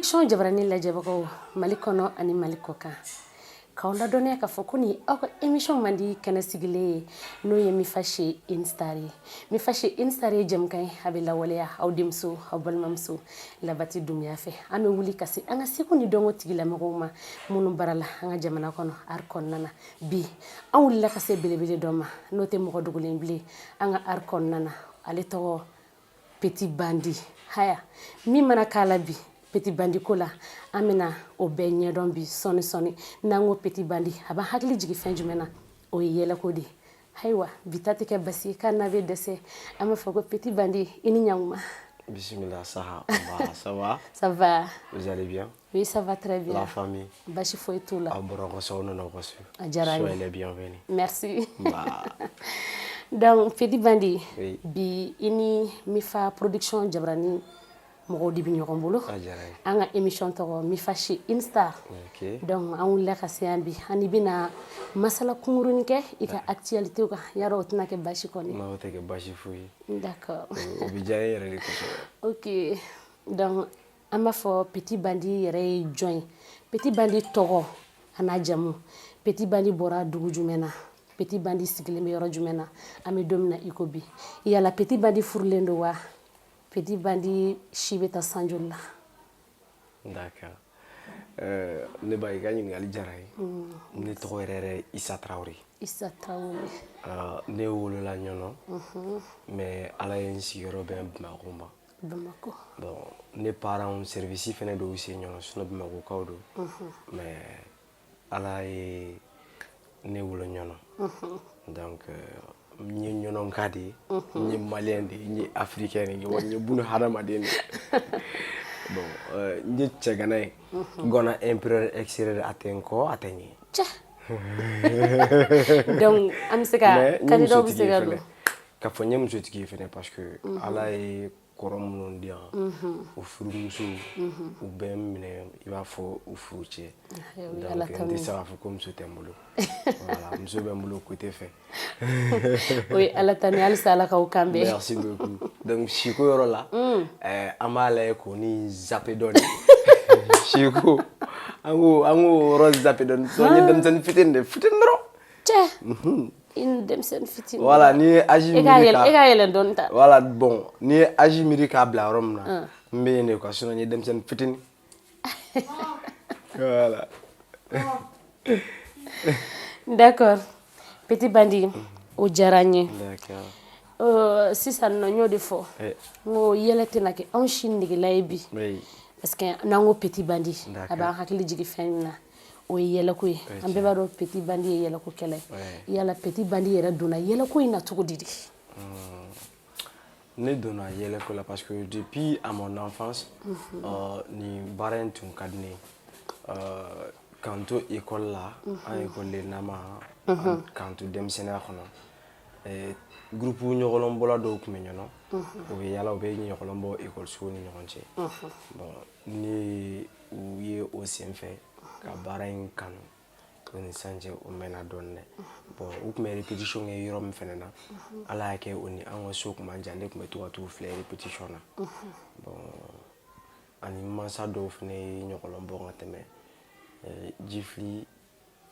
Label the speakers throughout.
Speaker 1: Production jabarani lajɛbagaw Mali kɔnɔ ani Mali kɔ kan, k'aw ladɔnniya k'a fɔ ko nin aw ka émission mandi kɛnɛ sigilen ye, n'o ye Mifa chez une star ye. Mifa chez une star ye jɛmukan ye, a bɛ lawaleya aw denmuso, aw balimamuso Labati Dunbiya fɛ. An bɛ wuli ka se an ka seko ni dɔnko tigilamɔgɔw ma minnu baara la an ka jamana kɔnɔ, art kɔnɔna na. Bi an wulila ka se belebele dɔ ma, n'o tɛ mɔgɔ dogolen bilen an ka art kɔnɔna na. Ale tɔgɔ Petit Bandi. Haya, min mana k'a la bi Petit Bandi ko la, an bɛna o bɛɛ ɲɛdɔn bi sɔɔni sɔɔni. N'an ko Petit Bandi, a b'an hakili jigin fɛn jumɛn na? O ye yɛlɛko de ye. Ayiwa, bi ta tɛ kɛ basi ye k'a n'a bɛ dɛsɛ. An b'a fɔ ko Petit Bandi, i ni ɲankuma.
Speaker 2: Bismillah, Saha. Ça va?
Speaker 1: Ça va.
Speaker 2: Vous allez bien?
Speaker 1: Oui, ça va très bien.
Speaker 2: La famille?
Speaker 1: Basi foyi t'u la.
Speaker 2: Aw bɔra ka so, aw nana ka so.
Speaker 1: A diyara n ye.
Speaker 2: Soyez les bienvenus.
Speaker 1: Merci.
Speaker 2: Bah.
Speaker 1: Donc Petit Bandi,
Speaker 2: Oui.
Speaker 1: bi i ni Mifa Production jabarani mɔgɔw de bɛ ɲɔgɔn bolo.
Speaker 2: A diyara n ye.
Speaker 1: An ka émission tɔgɔ Mifa chez une star. Donc an wulila ka se yan bi, an bɛna masala kunkurunin kɛ i ka actualité kan. Yarɔ, o tɛna kɛ basi kɔni?
Speaker 2: Non, o tɛ kɛ basi foyi ye.
Speaker 1: D'accord.
Speaker 2: O bɛ diya n ye yɛrɛ de kosɛbɛ.
Speaker 1: Ok, donc an b'a fɔ Petit Bandi yɛrɛ ye jɔn ye? Petit Bandi tɔgɔ a n'a jamu, Petit Bandi bɔra dugu jumɛn na? Petit Bandi sigilen bɛ yɔrɔ jumɛn na an bɛ don min na i ko bi? Yala Petit Bandi furulen don wa? Petit Bandi si bɛ taa san joli la?
Speaker 2: D'accord. Ne ba, i ka ɲininkali diyara n ye. Ne tɔgɔ yɛrɛ yɛrɛ Isa Traoré.
Speaker 1: Isa Traoré.
Speaker 2: Ne wolola Ɲɔnɔ, mais Ala ye n sigiyɔrɔ bɛn Bamakɔ ma.
Speaker 1: Bamakɔ.
Speaker 2: Bon, ne parents service fɛnɛ dɔw se Ɲɔnɔ, sinon Bamakɔkaw don. Mais Ala ye ne wolo Ɲɔnɔ. Donc n ye Ɲɔnɔnka de ye, n ye malien de ye, n ye africain de ye, wa n ye bunu hadamaden de ye. Bon, n ye cɛgana ye. Gɔnna empereur extérieur, a tɛ n kɔ, a tɛ n ɲɛ.
Speaker 1: Cɛ, donc an bɛ se ka
Speaker 2: Mais n ye
Speaker 1: candidat bɛ
Speaker 2: musotigi
Speaker 1: se
Speaker 2: ye
Speaker 1: ka
Speaker 2: fɛnɛ.
Speaker 1: don.
Speaker 2: K'a fɔ n ye musotigi ye fɛnɛ, parce que Ala ye kɔrɔ minnu di yan, o furumusow, u bɛ n minɛ i b'a fɔ u furucɛ.
Speaker 1: O ye Ala
Speaker 2: Donc n
Speaker 1: tanu
Speaker 2: tɛ
Speaker 1: ye.
Speaker 2: se k'a fɔ ko muso tɛ n bolo. Voilà, muso bɛ n bolo côté fɛ.
Speaker 1: O ye Ala tanu ye, halisa Ala k'aw kan bɛn.
Speaker 2: Merci beaucoup. Donc siko yɔrɔ la, an b'a lajɛ k'o ni zappé dɔɔni. Siko, an k'o yɔrɔ zappé dɔɔni. Sinon n ye denmisɛnnin fitinin de, fitinin dɔrɔn.
Speaker 1: Cɛ, i ni denmisɛnnin fitinin.
Speaker 2: Voilà, n'i ye âge
Speaker 1: E k'a
Speaker 2: miiri
Speaker 1: yɛlɛ
Speaker 2: ka
Speaker 1: e k'a yɛlɛ dɔɔni ta.
Speaker 2: Voilà, bon, n'i ye âge miiri k'a bila yɔrɔ min na, n bɛ yen de quoi. Sinon n ye denmisɛnnin fitinin. Voilà.
Speaker 1: D'accord. Petit Bandi, o diyara n ye.
Speaker 2: D'accord.
Speaker 1: Sisan nɔ, n y'o de fɔ. N ko yɛlɛ tɛna kɛ anw si negela ye bi. Parce que n'an ko Petit Bandi, a b'an hakili jigin fɛn min na, o ye yɛlɛko ye. An bɛɛ b'a dɔn Petit Bandi ye yɛlɛkokɛla ye. Yala Petit Bandi yɛrɛ donna yɛlɛko in na cogo di de?
Speaker 2: Ne donna yɛlɛko la parce que depuis à mon enfance, nin baara in tun ka di ne ye. K'an to école la, an école nama, k'an to denmisɛnninya kɔnɔ, groupe ɲɔgɔlɔnbɔla dɔw tun bɛ Ɲɔnɔ, u bɛ yala, u bɛ ɲɔgɔlɔn bɔ école ni ɲɔgɔn cɛ. Bon, ne u ye o senfɛ ka baara in kanu. O ni sisan cɛ, o mɛnna dɔɔnin dɛ. Bon, u tun bɛ répétition kɛ yɔrɔ min fɛnɛ na, Ala y'a kɛ o ni an ka so tun man jan, ne tun bɛ to ka t'u filɛ répétition na. Bon, ani mansa dɔw fɛnɛ ye ɲɔgɔlɔn bɔ ka tɛmɛ. Jifili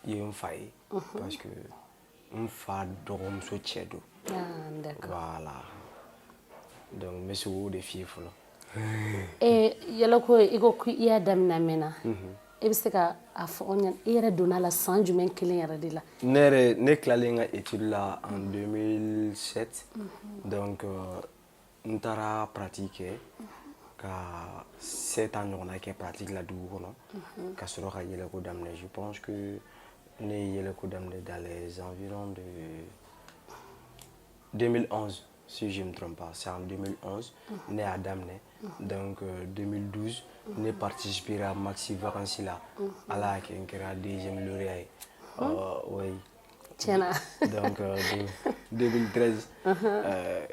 Speaker 2: ye n fa ye, parce que n fa dɔgɔmuso cɛ don.
Speaker 1: Ah, d'accord.
Speaker 2: Voilà, donc n bɛ se k'o de f'i ye fɔlɔ.
Speaker 1: Yɛlɛko, i ko ko i y'a daminɛ a mɛnna. E bɛ se ka a fɔ anw ɲɛna, i yɛrɛ donna a la san jumɛn kelen yɛrɛ de la?
Speaker 2: Ne yɛrɛ, ne tilalen n ka étude la en 2007. Donc n taara pratique kɛ ka 7 ans ɲɔgɔnna kɛ pratique la dugu kɔnɔ, ka sɔrɔ ka yɛlɛko daminɛ. Je pense que ne ye yɛlɛko daminɛ dans les environs de 2011, si je ne me trompe pas. C'est en 2011 ne y'a daminɛ. Donc 2012, ne participera Maxi Vacances la. Ala y'a kɛ n kɛra deuxième lauréat ye. Oui.
Speaker 1: Tiɲɛna.
Speaker 2: Donc 2013,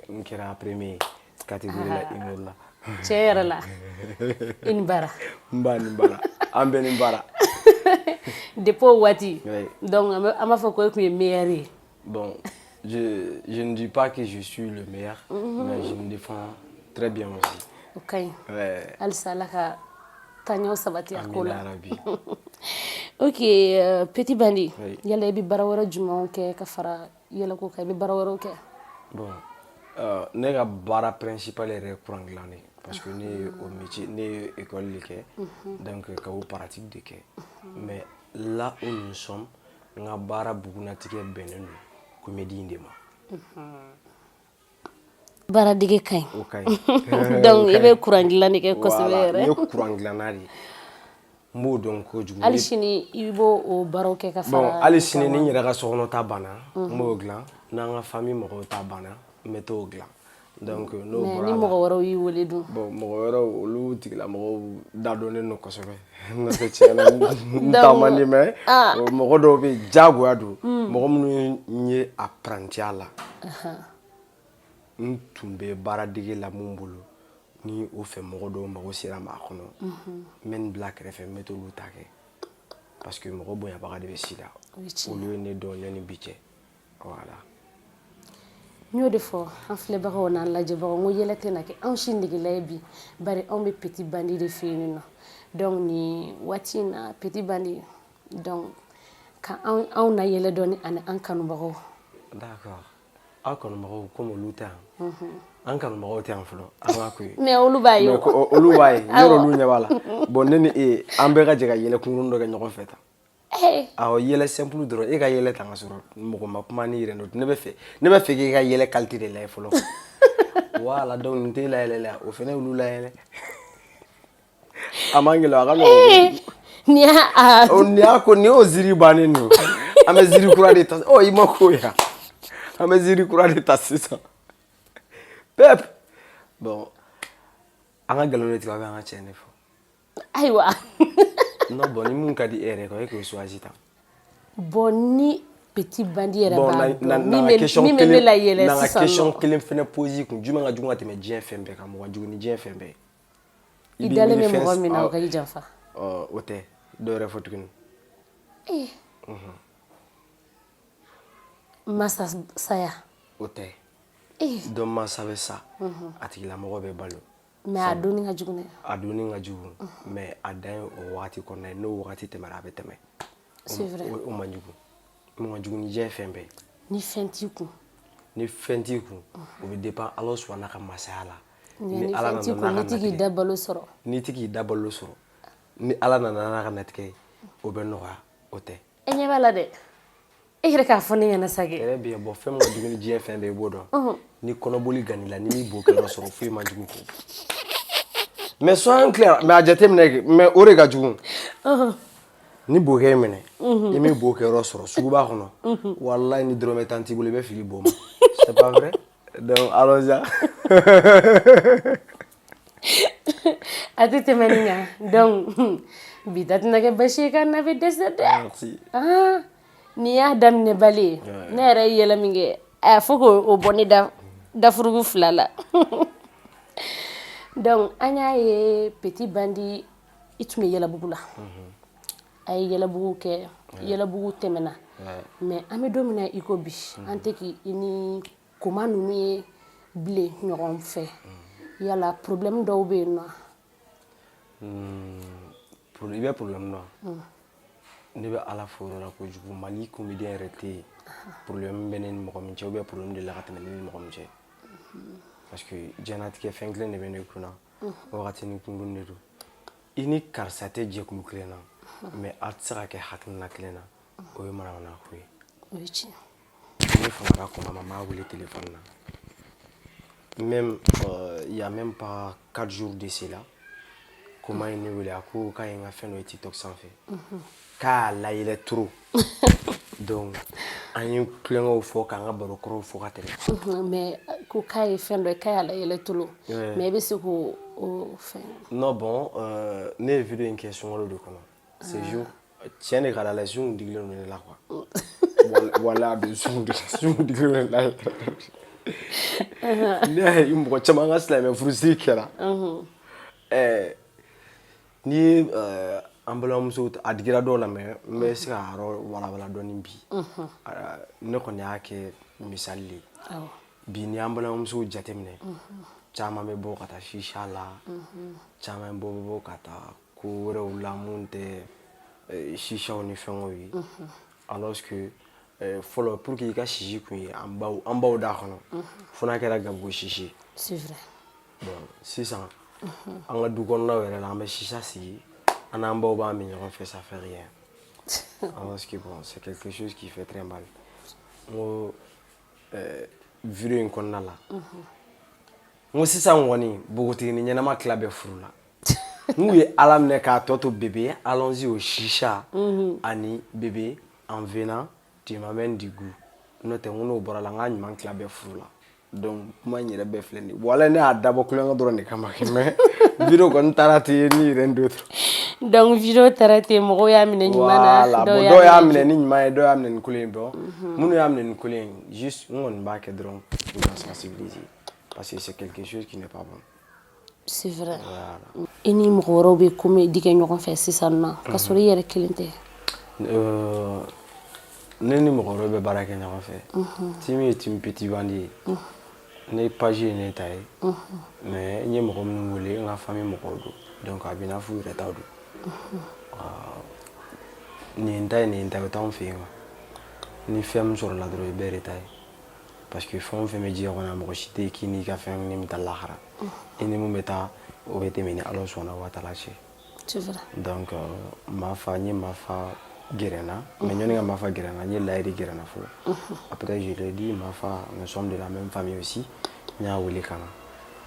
Speaker 2: n kɛra premier catégorie la, humour la.
Speaker 1: Tiɲɛ yɛrɛ la, i ni baara.
Speaker 2: N ba ni baara, an bɛɛ ni baara.
Speaker 1: Depuis o waati,
Speaker 2: Oui.
Speaker 1: donc an b'a fɔ ko e tun ye meilleur ye.
Speaker 2: Bon, je ne dis pas que je suis le meilleur, mais je me défends très bien aussi.
Speaker 1: O ka ɲi.
Speaker 2: Ouais.
Speaker 1: Halisa Ala ka taaɲɛw sabati a ko la.
Speaker 2: Amina yarabi.
Speaker 1: Ok, Petit Bandi,
Speaker 2: Oui.
Speaker 1: yala i bɛ baara wɛrɛ jumɛnw kɛ ka fara yɛlɛko kan? I bɛ baara wɛrɛw kɛ?
Speaker 2: Bon, ne ka baara principal yɛrɛ ye courant dilan de ye, parce que ne ye o métier, ne ye école de kɛ, donc ka o pratique de kɛ. Mais là où nous sommes, n ka baara bugunnatigɛ bɛnnen don comédie in de ma.
Speaker 1: Baaradege ka ɲi.
Speaker 2: O ka ɲi.
Speaker 1: Donc i bɛ courant dilan de kɛ kosɛbɛ
Speaker 2: Voilà,
Speaker 1: yɛrɛ.
Speaker 2: ne ye courant dilanna de ye, n b'o dɔn kojugu.
Speaker 1: Hali sini i b'o o baaraw kɛ ka
Speaker 2: Bon,
Speaker 1: fara
Speaker 2: hali sini ni n yɛrɛ ka sokɔnɔ ta banna, n b'o dilan. N'an ka famille mɔgɔw ta banna, n bɛ t'o dilan. Donc n'o
Speaker 1: Mais
Speaker 2: bɔra
Speaker 1: ni
Speaker 2: la,
Speaker 1: mɔgɔ wɛrɛw y'i wele dun?
Speaker 2: Bon, mɔgɔ wɛrɛw, olu tigilamɔgɔw da dɔnnen don kosɛbɛ, n'o tɛ tiɲɛ na n ta man di, mais mɔgɔ dɔw bɛ yen, diyagoya don. Mɔgɔ minnu ye n ye apprenti la, n tun bɛ baaradege la mun bolo, ni o fɛ mɔgɔ dɔw mago sera ma a kɔnɔ, n bɛ nin bila kɛrɛfɛ, n bɛ t'olu ta kɛ, parce que mɔgɔ bonyabaga de bɛ si la.
Speaker 1: O ye tiɲɛ.
Speaker 2: Olu ye ne dɔn yanni bi cɛ, voilà.
Speaker 1: N y'o de fɔ an filɛbagaw n'an lajɛbagaw, n ko yɛlɛ tɛ na kɛ anw si negela ye bi, bari anw bɛ Petit Bandi de fɛ yen nɔ. Donc nin waati in na, Petit Bandi, donc ka anw na yɛlɛ dɔɔni ani an kanubagaw.
Speaker 2: D'accord, aw kanubagaw, komi olu tɛ yan, an kanubagaw tɛ yan fɔlɔ, an k'a ko ye.
Speaker 1: Mais olu b'a ye.
Speaker 2: Mais
Speaker 1: O
Speaker 2: olu b'a ye, yɔrɔ olu ɲɛ b'a la. Bon, ne ni e, an bɛɛ ka jɛ ka yɛlɛ kunkurunin dɔ kɛ ɲɔgɔn fɛ tan. Awɔ, yɛlɛ simple dɔrɔn, e ka yɛlɛ tan ka sɔrɔ mɔgɔ ma kuma ni yɛrɛ nɔ. Ne bɛ fɛ k'e ka yɛlɛ qualité de lajɛ fɔlɔ. Voilà, donc nin t'e layɛlɛ la, o fɛnɛ y'olu layɛlɛ. A man gɛlɛn, a ka nɔgɔn.
Speaker 1: Nin y'a a
Speaker 2: O nin y'a ko nin y'o ziiri bannen de ye. An bɛ ziiri kura de ta. Ɔ, i ma ko ya, an bɛ ziiri kura de ta sisan pep. Bon, an ka nkalon de tigɛ, an ka tiɲɛ de fɔ.
Speaker 1: Ayiwa.
Speaker 2: Non, bon, ni mun ka di e yɛrɛ ye, e k'o choisi tan.
Speaker 1: Bon, ni Petit Bandi yɛrɛ
Speaker 2: Bon,
Speaker 1: b'a
Speaker 2: na na
Speaker 1: dɔn
Speaker 2: na
Speaker 1: min
Speaker 2: ka
Speaker 1: bɛ
Speaker 2: question
Speaker 1: min bɛ ne
Speaker 2: kelen
Speaker 1: layɛlɛ
Speaker 2: na ka
Speaker 1: sisan
Speaker 2: question
Speaker 1: nɔ.
Speaker 2: kelen fɛnɛ poser kun: jumɛn ka jugu ka tɛmɛ diɲɛ fɛn bɛɛ kan? Mɔgɔ ka jugu ni diɲɛ fɛn bɛɛ ye?
Speaker 1: I
Speaker 2: b'i
Speaker 1: dalen
Speaker 2: miiri
Speaker 1: bɛ
Speaker 2: fɛn
Speaker 1: mɔgɔ min na, o ka i janfa.
Speaker 2: Ɔ, o tɛ dɔ wɛrɛ fɔ tuguni.
Speaker 1: Masa saya.
Speaker 2: O tɛ. Dɔ mansa bɛ sa, a tigilamɔgɔ bɛ balo.
Speaker 1: Mais a donni ka jugu dɛ.
Speaker 2: A donni ka jugu, mais a dan ye o wagati kɔnɔna ye. N'o wagati tɛmɛra, a bɛ tɛmɛ.
Speaker 1: C'est vrai.
Speaker 2: O man jugu, mun ka jugu ni diɲɛ fɛn bɛɛ ye?
Speaker 1: Ni fɛn t'i kun.
Speaker 2: Ni fɛn t'i kun, o bɛ dépend Ala subahana ka masaya la.
Speaker 1: Ni
Speaker 2: Ala
Speaker 1: fɛn t'i
Speaker 2: nana
Speaker 1: kun,
Speaker 2: n'a
Speaker 1: n'i
Speaker 2: ka
Speaker 1: t'i k'i
Speaker 2: natigɛ
Speaker 1: da balo sɔrɔ.
Speaker 2: N'i ti k'i da balo sɔrɔ, ni Ala nana n'a ka natigɛ ye, o bɛ nɔgɔya, o tɛ.
Speaker 1: E ɲɛ b'a la dɛ, e yɛrɛ k'a fɔ ne ɲɛna sa kɛ.
Speaker 2: Très bien. Bon, fɛn min ka jugu ni diɲɛ fɛn bɛɛ, i b'o dɔn? Ni kɔnɔboli gan'i la, ni m'i bo kɛyɔrɔ sɔrɔ, foyi man jugu ko. Mais soyons clairs, mais a jateminɛ kɛ, mais o de ka jugu. Ni bokɛ y'i minɛ, i m'i bo kɛyɔrɔ sɔrɔ suguba kɔnɔ, walayi, ni dɔrɔmɛ 10 t'i bolo, i bɛ fili bo ma. C'est pas vrai? Donc allons-y.
Speaker 1: A tɛ tɛmɛ nin kan. Donc bi ta tɛna kɛ basi ye k'an na bɛ dɛsɛ dɛ.
Speaker 2: Merci.
Speaker 1: Ah, n'i y'a daminɛ bali ye, ne yɛrɛ ye yɛlɛ min kɛ, a fo k'o bɔ ne da dafurugu fila la. Donc an y'a ye, Petit Bandi, i tun bɛ yɛlɛbugu la, a ye yɛlɛbugu kɛ, yɛlɛbugu tɛmɛna. Mais an bɛ don min na i ko bi, an tɛ k'i ni koma ninnu ye bilen ɲɔgɔn fɛ. Yala problème dɔw bɛ yen nɔ?
Speaker 2: I bɛ problème dɔn. Ne bɛ Ala fo yɔrɔ la kojugu. Mali comédien yɛrɛ tɛ yen, problème bɛ ne ni mɔgɔ min cɛ, ou bien problème delila ka tɛmɛ ne ni mɔgɔ min cɛ, parce que diɲɛlatigɛ fɛn kelen de bɛ ne kunna, wagati ni kunkuruni de don. I ni karisa tɛ jɛkulu kelen na, mais a tɛ se ka kɛ hakilina kelen na, o ye manamana ko ye.
Speaker 1: O ye tiɲɛ.
Speaker 2: Ne famara kuma ma, n b'a wele téléphone na. Même il y a même pas 4 jours de cela, Koma ye ne wele, a ko k'a ye n ka fɛn dɔ ye TikTok sanfɛ, k'a y'a layɛlɛ trop. Donc an ye kulonkɛw fɔ, k'an ka baro kɔrɔw fɔ ka tɛmɛ.
Speaker 1: Mais ko k'a ye fɛn dɔ ye, k'a y'a layɛlɛ trop. Mais i bɛ se k'o o fɛn?
Speaker 2: Non, bon, ne ye vidéo in kɛ sunkalo de kɔnɔ. Ce jour, tiɲɛ de ka di Ala ye, sun digilen don ne la quoi. Wala a bɛ sun digilen don ne la yɛrɛ. Ne y'a ye mɔgɔ caman ka silamɛ furusiri kɛra. Ɛɛ, n'i ye an balimamusow, a digira dɔw la, mais n bɛ se k'a yɔrɔ walawala dɔɔni bi. Ne kɔni y'a kɛ misali de ye. Bi, n'i y'an balimamusow jateminɛ, caman bɛ bɔ ka taa shisha la, caman bɛ bɔ ka taa ko wɛrɛw la mun tɛ chichaw ni fɛngɛw ye, alors que fɔlɔ, pour que i ka sisi kun ye an baw da kɔnɔ, fo n'a kɛra gabugu sisi.
Speaker 1: C'est vrai.
Speaker 2: Bon, sisan an ka du kɔnɔnaw yɛrɛ la, an bɛ chicha sigi, an n'an baw b'a min ɲɔgɔn fɛ, ça fait rien, alors que bon, c'est quelque chose qui fait très mal. N ko vidéo in kɔnɔna la, n ko sisan kɔni, npogotiginin ɲɛnama tila bɛɛ furu la. N'u ye Ala minɛ k'a tɔ to bébé, allons-y au chicha, ani bébé, en venant tu m'amènes du goût. N'o tɛ, n ko n'o bɔra la, n k'a ɲuman tila bɛɛ furu la. Donc kuma in yɛrɛ bɛɛ filɛ nin ye. Walayi, ne y'a dabɔ kulonkɛ dɔrɔn de kama, mais vidéo kɔni taara ten ni rien d'autre.
Speaker 1: Donc vidéo taara ten, mɔgɔw y'a minɛ ɲuman na.
Speaker 2: Voilà, bon, dɔw y'a minɛ ni ɲuman ye, dɔw y'a minɛ ni kolon ye. Bon, minnu y'a minɛ ni kolon ye, juste n kɔni b'a kɛ dɔrɔn pour la sensibiliser, parce que c'est quelque chose qui n'est pas bon.
Speaker 1: C'est vrai.
Speaker 2: Voilà.
Speaker 1: I ni mɔgɔ wɛrɛw bɛ comédie kɛ ɲɔgɔn fɛ sisan nɔ, ka sɔrɔ i yɛrɛ kelen tɛ?
Speaker 2: Ne ni mɔgɔ wɛrɛw bɛ baara kɛ ɲɔgɔn fɛ. Team ye team Petit Bandit ye. Ne page ye ne ta ye, mais n ye mɔgɔ minnu wele, n ka famille mɔgɔw don, donc a bɛ i n'a fɔ u yɛrɛ taw don. Nin ye n ta ye, nin ye n ta ye, o t'anw fɛ yen quoi. Ni fɛn min sɔrɔla dɔrɔn, i bɛɛ de ta ye, parce que fɛn o fɛn bɛ diɲɛ kɔnɔ, mɔgɔ si tɛ yen k'i n'i ka fɛn ni bɛ taa lahara. I ni mun bɛ taa, o bɛ tɛmɛ ni Ala sɔnna wa taala cɛ.
Speaker 1: C'est vrai.
Speaker 2: Donc Mafa, n ye Mafa gɛrɛ n na, mais ɲɔni ka Mafa gɛrɛ n na, n ye Layiri gɛrɛ n na fɔlɔ. Après, je lui ai dit: Mafa, nous sommes de la même famille aussi. N y'a wele ka na,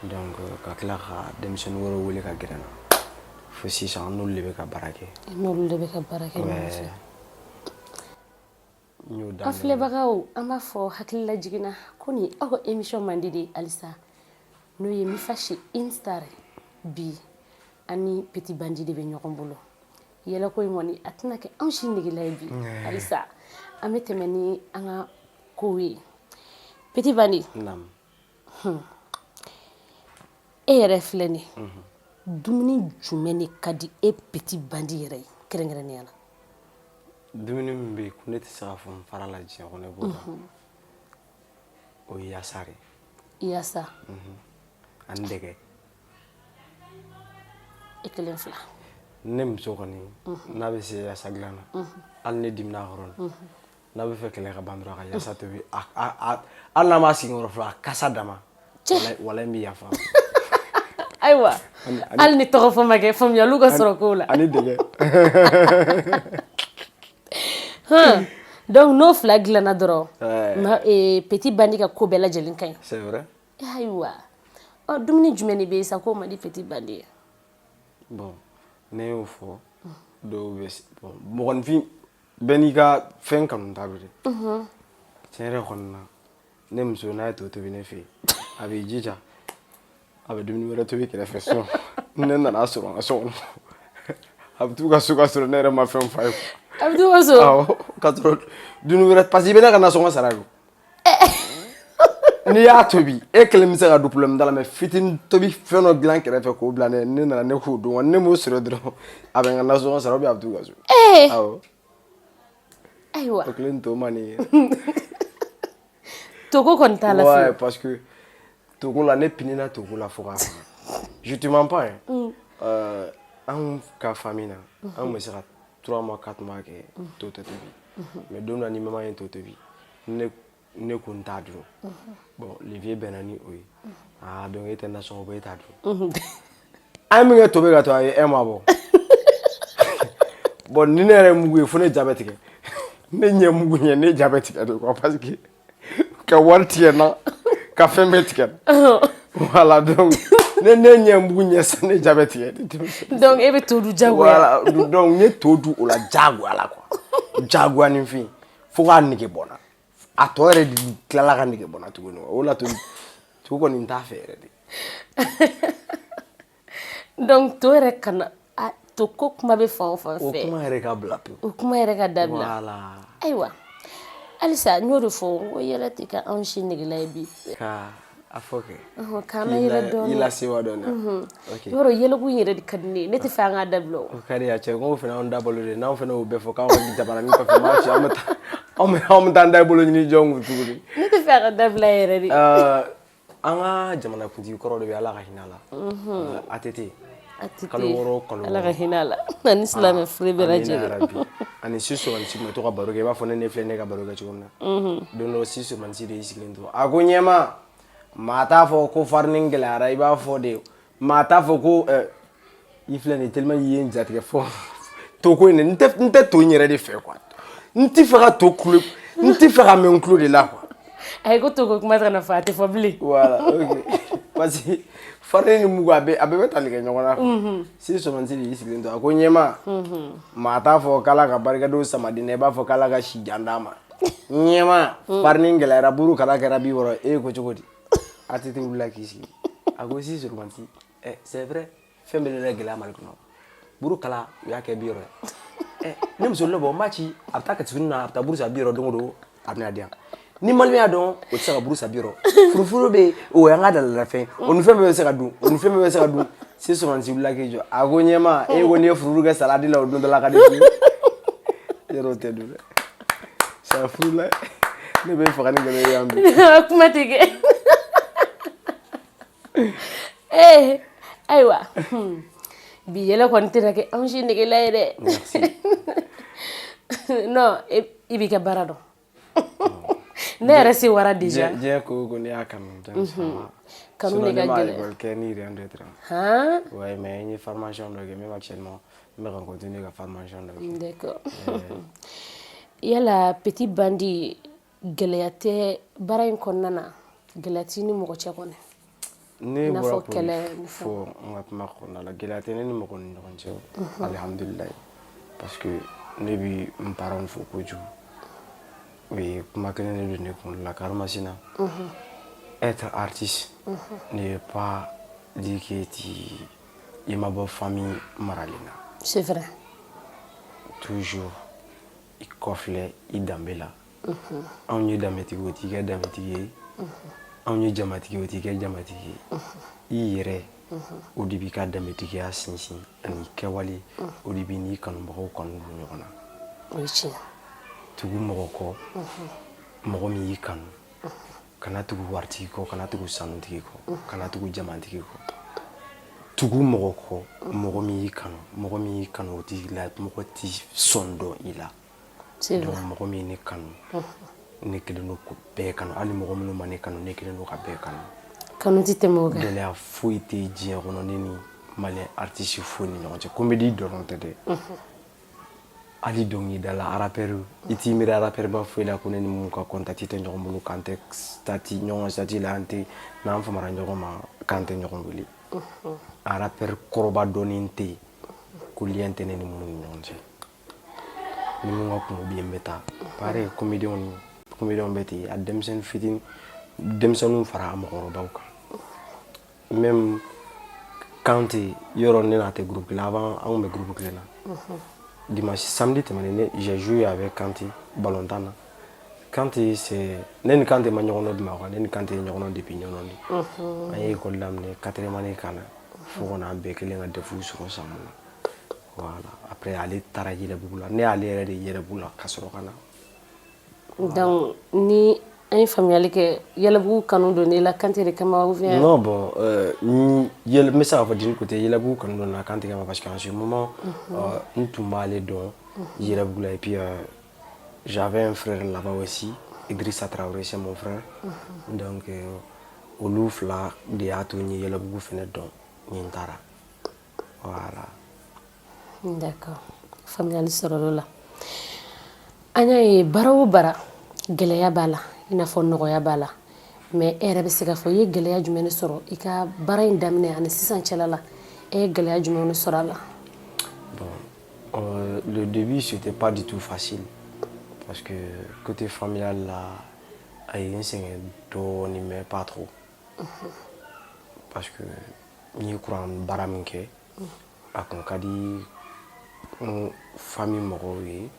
Speaker 2: donc ka tila ka denmisɛnnin wɛrɛw wele ka gɛrɛ n na, fo sisan an n'olu de bɛ ka baara kɛ.
Speaker 1: I n'olu de bɛ ka baara kɛ ɲɔgɔn fɛ.
Speaker 2: N y'o
Speaker 1: An
Speaker 2: daminɛ.
Speaker 1: filɛbagaw, an b'a fɔ hakilila jiginna ko nin aw ka émission mandi de halisa, n'o ye Mifa chez Instar. Bi ani Petit Bandit de bɛ ɲɔgɔn bolo. Yɛlɛko in kɔni, a tɛna kɛ anw si negela ye bi. Halisa an bɛ tɛmɛ ni an ka kow ye. Petit Bandit,
Speaker 2: Naam.
Speaker 1: e yɛrɛ filɛ nin ye, dumuni jumɛn de ka di e Petit Bandit yɛrɛ ye kɛrɛnkɛrɛnnenya la?
Speaker 2: Dumuni min bɛ yen ko ne tɛ se k'a fɔ n fara la diɲɛ kɔnɔ, i b'o dɔn, o ye yasa de.
Speaker 1: Yaasa?
Speaker 2: Ani dɛgɛ.
Speaker 1: E kelen fila.
Speaker 2: Ne muso kɔni, n'a bɛ se yasa dilan na, hali ne dimina a kɔrɔ, n'a bɛ fɛ kɛlɛ ka ban dɔrɔn, a ka yasa tobi, hali n'a m'a sigi n kɔrɔ fɔlɔ, a kasa dama, walayi, n bɛ yafa.
Speaker 1: Ayiwa, hali ni tɔgɔ fɔ ma kɛ, faamuyaliw ka sɔrɔ kow la.
Speaker 2: Ani dɛgɛ.
Speaker 1: Donc n'o fila dilanna dɔrɔn,
Speaker 2: Ouais.
Speaker 1: ma Petit Bandit ka ko bɛɛ lajɛlen ka ɲi.
Speaker 2: C'est vrai.
Speaker 1: Ayiwa, ɔ, dumuni jumɛn de bɛ yen sa k'o man di Petit Bandit ye?
Speaker 2: Bon, ne y'o fɔ, dɔw bɛ, bon, mɔgɔninfin bɛɛ n'i ka fɛn kanu ta don dɛ. Tiɲɛ yɛrɛ kɔni na, ne muso, n'a ye to tobi ne fɛ yen, a b'i jija a bɛ dumuni wɛrɛ tobi kɛrɛfɛ. So ne nana sɔrɔ n ka so kɔnɔ, a bɛ t'u ka so ka sɔrɔ ne yɛrɛ ma fɛn f'a ye.
Speaker 1: A bɛ t'u ka so?
Speaker 2: Awɔ, ka sɔrɔ dumuni wɛrɛ, parce que i bɛ ne ka nasɔngɔ sara don. N'i y'a tobi, e kelen bɛ se ka don problème da la, mais fitinin tobi, fɛn dɔ dilan kɛrɛfɛ k'o bila ne, ne nana, ne k'o dun wa, ne m'o sɔrɔ dɔrɔn, a bɛ n ka nasɔngɔ sara ou bien a bɛ t'u ka so. Awɔ.
Speaker 1: Ayiwa.
Speaker 2: O kelen to man di.
Speaker 1: Toko kɔni t'a la
Speaker 2: Ouais,
Speaker 1: fiyewu.
Speaker 2: parce que toko la, ne pinina toko la fo k'a faga. Je te mens pas, hein. Anw ka famille na, an bɛ se ka 3 mois, 4 mois kɛ to tɛ tobi, mais don min na ni maman ye to tobi, ne ko n t'a dun. Bon, le vieux bɛnna ni o ye. Ah, donc e tɛ nasɔngɔ bɔ, e t'a dun. An ye min kɛ to bɛ ka to, a ye un mois bɔ. Bon, ni ne yɛrɛ ye mugu ye, fo ne ja bɛ tigɛ. Ne ɲɛ mugu ɲɛ, ne ja bɛ tigɛ de quoi, parce que ka wari tigɛ n na, ka fɛn bɛɛ tigɛ n na. Voilà, donc ne ɲɛ mugu ɲɛ sisan, ne ja bɛ tigɛ.
Speaker 1: Donc e bɛ to dun jagoya?
Speaker 2: Voilà, donc n ye to dun o la diyagoya la quoi, diyagoya ni fin, fo k'a nege bɔ n na. A tɔ yɛrɛ de tilala ka nege bɔ n na tuguni. O la to kɔni, n t'a fɛ yɛrɛ de.
Speaker 1: Donc to yɛrɛ kana a to ko kuma bɛ fan o fan
Speaker 2: O
Speaker 1: fɛ.
Speaker 2: kuma yɛrɛ ka bila pewu.
Speaker 1: O kuma yɛrɛ ka dabila.
Speaker 2: Voilà.
Speaker 1: Ayiwa, halisa n y'o de fɔ, n ko yɛlɛ tɛ ka anw si negela ye bi.
Speaker 2: Ka a fɔ kɛ.
Speaker 1: Ɔhɔn, k'an na yɛlɛ
Speaker 2: I
Speaker 1: dɔɔni.
Speaker 2: lasewa dɔɔni. Ok.
Speaker 1: Yɔrɔ yɛlɛko in yɛrɛ de ka di ne ye, ne tɛ fɛ an k'a dabila o.
Speaker 2: O ka di a cɛ ko fana, anw da balo de n'anw fana y'o bɛɛ fɔ k'anw ka jabaranin kɔfɛ, n b'a f'i ye, an bɛ taa anw bɛ taa an da bolo ɲini jɔn kun tuguni?
Speaker 1: Ne tɛ fɛ a ka dabila yɛrɛ de.
Speaker 2: An ka jamanakuntigi kɔrɔ dɔ bɛ, Ala ka hinɛ a la, ATT. Kalo 6, kalo 6.
Speaker 1: Ala ka hinɛ a la ani silamɛ fure bɛɛ lajɛlen.
Speaker 2: Ani si Somansi tun bɛ to ka baro kɛ i b'a fɔ ne filɛ ne ka baro kɛ cogo min na. Don dɔ si Somansi de y'i sigilen to, a ko ɲɛma, maa t'a fɔ ko farini gɛlɛyara, i b'a fɔ de maa t'a fɔ ko i filɛ nin ye tellement i ye n jatigɛ fɔ to ko in dɛ, n tɛ to in yɛrɛ de fɛ quoi, n tɛ fɛ ka to kulo, n tɛ fɛ ka mɛn n tulo de la quoi.
Speaker 1: Ayi, ko to ko kuma tɛ ka na fɔ, a tɛ fɔ bilen.
Speaker 2: Voilà, ok, parce que farini ni mugu, a bɛɛ bɛ tali kɛ ɲɔgɔn na. Si Somansi de y'i sigilen to, a ko ɲɛma, maa t'a fɔ k'Ala ka barikadenw samaden na, i b'a fɔ k'Ala ka si jan d'a ma. Ɲɛma, farini gɛlɛyara, buru kala kɛra 60, e ko cogo di? ATT wulila k'i sigi, a ko si Somansi, ɛ c'est vrai, fɛn bɛɛ de gɛlɛya Mali kɔnɔ, buru kala u y'a kɛ 60 ye. Ɛ ne muso ne bɔ n b'a ci, a bɛ taa Kati na, a bɛ taa buru san 60 don o don, a bɛna di yan. Ni malien y'a dɔn, o tɛ se ka buru san 60. Furufuru bɛ yen, o y'an ka dalalafɛn, o ni fɛn bɛɛ bɛ se ka dun, o ni fɛn bɛɛ bɛ se ka dun. Si Somansi wulila k'i jɔ, a ko ɲɛma, e ko n'i ye furufuru kɛ salade la, o dun dɔ la ka di yɔrɔ, o tɛ dun dɛ, safurula, ne bɛ faga ni gɛlɛya yan bi.
Speaker 1: Kuma tɛ kɛ. Ee ayiwa, bi yɛlɛ kɔni tɛna kɛ anw si negela ye dɛ. Non, i b'i ka baara dɔn, ne yɛrɛ se wara déjà.
Speaker 2: Diɲɛ ko o ko, n'i y'a kanu, donc ça va.
Speaker 1: Kanu de ka
Speaker 2: Sinon, ne ma
Speaker 1: gɛlɛn.
Speaker 2: école kɛ ni rien d'autre.
Speaker 1: Han.
Speaker 2: Ouais, mais n ye formation dɔ kɛ, même actuellement n bɛ ka continuer ka formation dɔ kɛ.
Speaker 1: D'accord. Yala Petit Bandi, gɛlɛya tɛ baara in kɔnɔna na? Gɛlɛya t'i ni mɔgɔ cɛ kɔni?
Speaker 2: Ne
Speaker 1: I n'a
Speaker 2: bɔra
Speaker 1: fɔ
Speaker 2: k'o
Speaker 1: kɛlɛ ni fɛnw.
Speaker 2: fɔ n ka kuma kɔnɔna la, gɛlɛya tɛ ne ni mɔgɔ ni ɲɔgɔn cɛ, alihamudulilayi, parce que ne bi n parents fo kojugu. U ye kuma kelen de don ne kunkolo la, karimasina, être artiste ne veut pas dire que tu i ma bɔ famille maralen na.
Speaker 1: C'est vrai.
Speaker 2: Toujours i kɔfilɛ i danbe la. Anw ye danbetigi, o t'i kɛ danbetigi ye. Anw ye jamatigi, o t'i kɛ jamatigi ye. I yɛrɛ, o de b'i ka danbetigiya sinsin, ani kɛwale, o de b'i n'i kanubagaw kanu don ɲɔgɔn na.
Speaker 1: O ye tiɲɛ.
Speaker 2: Tugu mɔgɔ kɔ, mɔgɔ min y'i kanu. Kana tugu waritigi kɔ, kana tugu sanutigi kɔ, kana tugu jamatigi kɔ. Tugu mɔgɔ kɔ, mɔgɔ min y'i kanu. Mɔgɔ min y'i kanu, o t'i la, mɔgɔ t'i sɔn dɔn i la.
Speaker 1: C'est
Speaker 2: Donc
Speaker 1: vrai.
Speaker 2: mɔgɔ min ye ne kanu, ne kelen don ko bɛɛ kanu. Hali mɔgɔ minnu ma ne kanu, ne kelen don ka bɛɛ kanu.
Speaker 1: Kanu tɛ tɛmɛ o kan.
Speaker 2: Gɛlɛya foyi tɛ diɲɛ kɔnɔ ne ni malien artiste foyi ni ɲɔgɔn cɛ. Comédie dɔrɔn tɛ dɛ, hali dɔnkilidala, rappeur, i t'i miiri rappeur ba foyi la ko ne ni mun ka contact tɛ ɲɔgɔn bolo, k'an tɛ statut ɲɔgɔn statut la, an tɛ n'an famara ɲɔgɔn ma, k'an tɛ ɲɔgɔn wele. Rappeur kɔrɔba dɔɔnin tɛ yen ko lien tɛ ne ni mun ni ɲɔgɔn cɛ. Ni mun ka kungo bɛ yen, n bɛ taa. Pareil, comédien ni comédien bɛ ten, a denmisɛnnin fitinin, denmisɛnninw fara a mɔgɔkɔrɔbaw kan. Même Kante yɔrɔ, ne n'a tɛ groupe kelen. Avant, an kun bɛ groupe kelen na. Dimanche, samedi tɛmɛnen, ne j'ai joué avec Kante ballontan na. Kante, c'est ne ni Kante ma ɲɔgɔn dɔn Bamakɔ, ne ni Kante ye ɲɔgɔn dɔn depuis Ɲɔnɔ de. An ye école daminɛ quatrième année ka na fo ka n'an bɛɛ kelen ka DEF sɔrɔ san mun na. Voilà, après ale taara Yɛlɛbugu la, ne y'ale yɛrɛ de Yɛlɛbugu la ka sɔrɔ ka na.
Speaker 1: Donc ni an ye faamuyali kɛ, Yɛlɛbugu kanu don i la Kante de kama ou bien?
Speaker 2: Non, bon, n bɛ se k'a fɔ d'un côté Yɛlɛbugu kanu don na Kante kama, parce qu'en ce moment n tun b'ale dɔn Yɛlɛbugu la, et puis j'avais un frère là-bas aussi, Idrissa Traoré, c'est mon frère. Donc olu fila de y'a to n ye Yɛlɛbugu fɛnɛ dɔn ni n taara, voilà.
Speaker 1: D'accord, faamuyali sɔrɔla o la. An y'a ye baara o baara, gɛlɛya b'a la i n'a fɔ nɔgɔya b'a la, mais e yɛrɛ bɛ se k'a fɔ i ye gɛlɛya jumɛn de sɔrɔ i ka baara in daminɛ ani sisan cɛla la? E ye gɛlɛya jumɛn de sɔrɔ a la?
Speaker 2: Bon, le début, c'était pas du tout facile parce que côté familial là, a ye n sɛgɛn dɔɔnin, mais pas trop, parce que n ye kuran baara min kɛ, a kun ka di n famille mɔgɔw ye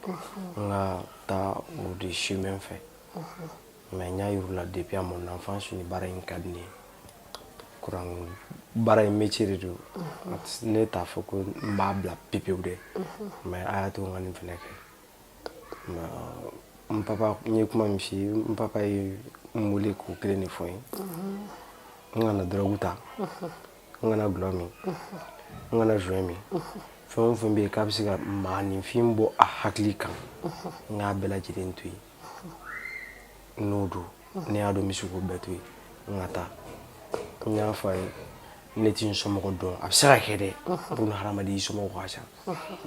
Speaker 2: n ka taa o de chemin fɛ. Mais n y'a yir'u la depuis à mon enfance ni baara in ka di ne ye. Kuran baara in métier de don, ne t'a fɔ ko n b'a bila pepewu dɛ, mais a y'a to n ka nin fɛnɛ kɛ. Mais n papa, n ye kuma min f'i ye, n papa ye n wele k'o kelen de fɔ n ye: n kana drogue ta, n kana dɔlɔ min. N kana joint min. Fɛn o fɛn bɛ yen k'a bɛ se ka maaninfin bɔ a hakili kan, n k'a bɛɛ lajɛlen to yen. N'o don, ne y'a dɔn n bɛ se k'o bɛɛ to yen, n ka taa. N y'a fɔ a ye, ne ti n somɔgɔ dɔn. A bɛ se ka kɛ dɛ, buna hadamaden, i somɔgɔ ka ca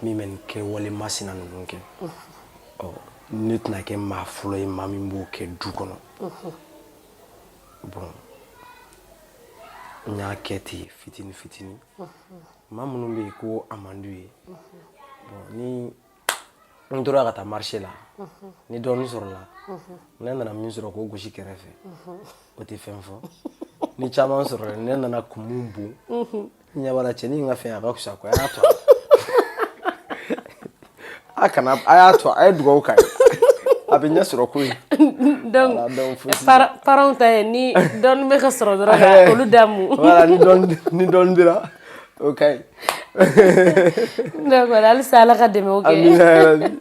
Speaker 2: min bɛ nin kɛwale masina ninnu kɛ. Ɔ, ne tɛna kɛ maa fɔlɔ ye maa min b'o kɛ du kɔnɔ. Bon, n y'a kɛ ten fitini fitini. Maa minnu bɛ yen ko a man d'u ye, bon, ni n tora ka taa marché la, ni dɔɔni sɔrɔla, ne nana min sɔrɔ k'o gosi kɛrɛfɛ, o tɛ fɛn fɔ. Ni caman sɔrɔla, ne nana kumu bon, n ɲɛ b'a la cɛnin in ka fɛn a ka fisa quoi. A y'a to, a kana, a y'a to, a ye dugawu k'a ye, a bɛ ɲɛ sɔrɔ ko in.
Speaker 1: Donc parents ta ye ni dɔɔni bɛ ka sɔrɔ dɔrɔn ka olu da mu.
Speaker 2: Voilà, ni dɔɔni dira, o ka ɲi.
Speaker 1: D'accord, halisa Ala ka dɛmɛ kɛ.
Speaker 2: Amina yarabi.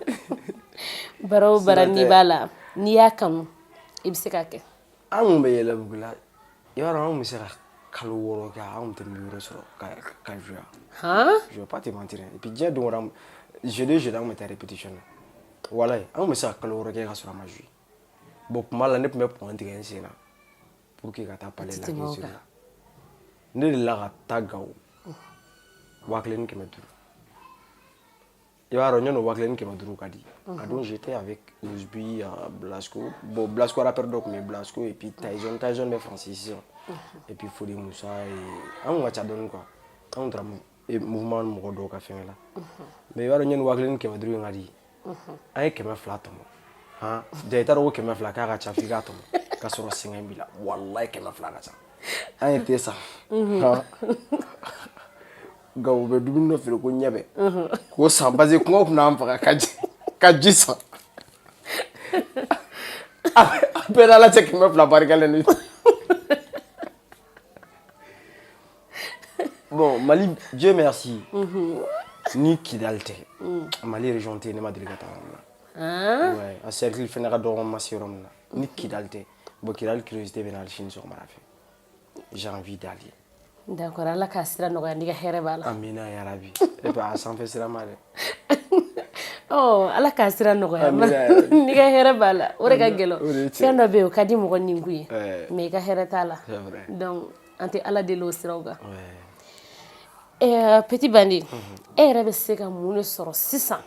Speaker 1: Baara o baara, n'i b'a la, n'i y'a kanu, i bɛ se k'a kɛ.
Speaker 2: An kun bɛ Yɛlɛbugu la, i b'a dɔn, an kun bɛ se ka kalo 6 kɛ, an kun tɛ micro sɔrɔ ka jouer. Je vais pas te mentir. Et puis diɲɛ don o don, jeudi jeudi, an kun bɛ taa répétition na. Walayi, an kun bɛ se ka kalo 6 kɛ ka sɔrɔ a ma jouer. Bon, kuma la ne tun bɛ pont tigɛ n sen na pour que ka taa palais la
Speaker 1: tɛmɛ o
Speaker 2: culture
Speaker 1: kan.
Speaker 2: La. Ne delila ka taa Gawo, 1500. I b'a dɔn, ɲɔn'o 1500 ka di. A don, j'étais avec Ouzbi, Blasco. Bon, Blasco rappeur dɔ tun bɛ Blasco et puis Tyson. Tyson bɛ France sisan. Et puis Fode Musa et an kun ka ca dɔɔni quoi. An kun taara mouvement mɔgɔ dɔw ka fɛngɛ la. Mais i b'a dɔn, ɲɔni 1500 in ka di, an ye 200 tɔmɔ. Han, ja i t'a dɔn ko 200 k'a ka ca, f'i k'a tɔmɔ k'a sɔrɔ sɛgɛn b'i la. Walayi, 200 ka ca. An ye te san. Han. Gawo, u bɛ dumuni dɔ feere ko ɲɛbɛ, k'o san parce que kɔngɔ tun n'an faga, ka ji san. A bɛɛ n'Ala cɛ, 200 barikalen de. Bon, Mali, Dieu merci, ni Kidal tɛ, Mali région tɛ yen ne ma deli ka taa yɔrɔ min na. Ouais, a cercle fɛnɛ ka dɔgɔ, n ma se yɔrɔ min na ni Kidal tɛ. Bon, Kidal curiosité bɛ na hali sini sɔgɔmada fɛ, j'ai envie d'aller.
Speaker 1: D'accord, Ala k'a sira nɔgɔya n'i ka hɛrɛ b'a la.
Speaker 2: Amina yarabi. Et puis a sanfɛ sira ma dɛ.
Speaker 1: Ɔ, Ala k'a sira nɔgɔya.
Speaker 2: Amina yarabi.
Speaker 1: N'i ka hɛrɛ b'a la, o de ka gɛlɛn.
Speaker 2: O de ye tiɲɛ.
Speaker 1: Fɛn dɔ bɛ yen, o ka di mɔgɔ ninkun ye, mais i ka hɛrɛ t'a la.
Speaker 2: C'est vrai.
Speaker 1: Donc an tɛ Ala deli o siraw kan.
Speaker 2: Ouais.
Speaker 1: Petit Bandi, e yɛrɛ bɛ se ka mun de sɔrɔ sisan